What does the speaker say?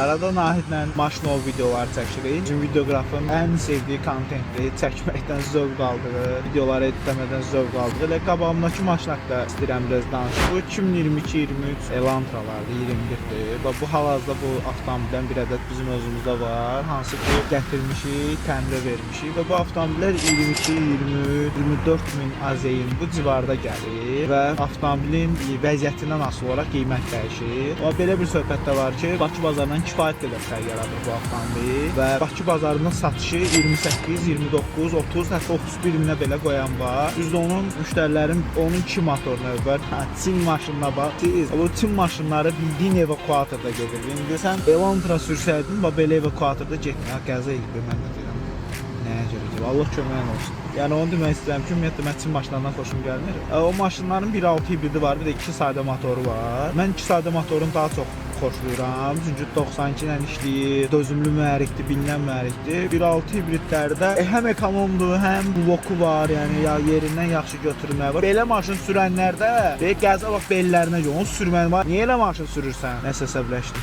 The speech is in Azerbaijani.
Arada Nahidlə maşın ol videoları çəkirik. Bizim videoqrafın ən sevdiyi kontentdir. Çəkməkdən zövq aldığı, videoları editləmədən zövq aldığı. Elə qabağımdakı maşın haqqında istəyirəm biraz danışım. Bu 2022-23 Elantralardır, 21-dir. Bax bu hal-hazırda bu avtomobildən bir ədəd bizim özümüzdə var. Hansı ki gətirmişik, təmirə vermişik və bu avtomobillər 22, 23, 24 min AZN bu civarda gəlir və avtomobilin vəziyyətindən asılı olaraq qiymət dəyişir. Amma belə bir söhbət də var ki, Bakı bazarından kifayət qədər fərq yaradır bu avtomobil və Bakı bazarının satışı 28, 29, 30, hətta 31 minə belə qoyan var. Düzdür, onun müştərilərin onun iki motor növü var. Hə, Çin maşınına bax. Siz, o Çin maşınları bildiyin evakuatorda gedir. İndi sən Elantra sürsəydin, bax belə evakuatorda getmir. Ha, qəza eləyib mən də deyirəm. Nəyə görə ki? Allah köməyin olsun. Yəni onu demək istəyirəm ki, ümumiyyətlə mən Çin maşınlarından xoşum gəlmir. O maşınların 1.6 hibridi var, bir də 2 sadə motoru var. Mən 2 sadə motorunu daha çox xoşlayıram. Çünki 92 ilə işləyir, dözümlü mühərrikdir, bilinən mühərrikdir. 1.6 hibridlərdə həm ekonomdur, həm bloku var, yəni ya yerindən yaxşı götürmək var. Belə maşın sürənlərdə qəza bax bellərinə görə onu sürmək var. Niyə elə maşın sürürsən? Nəsə əsəbləşdim.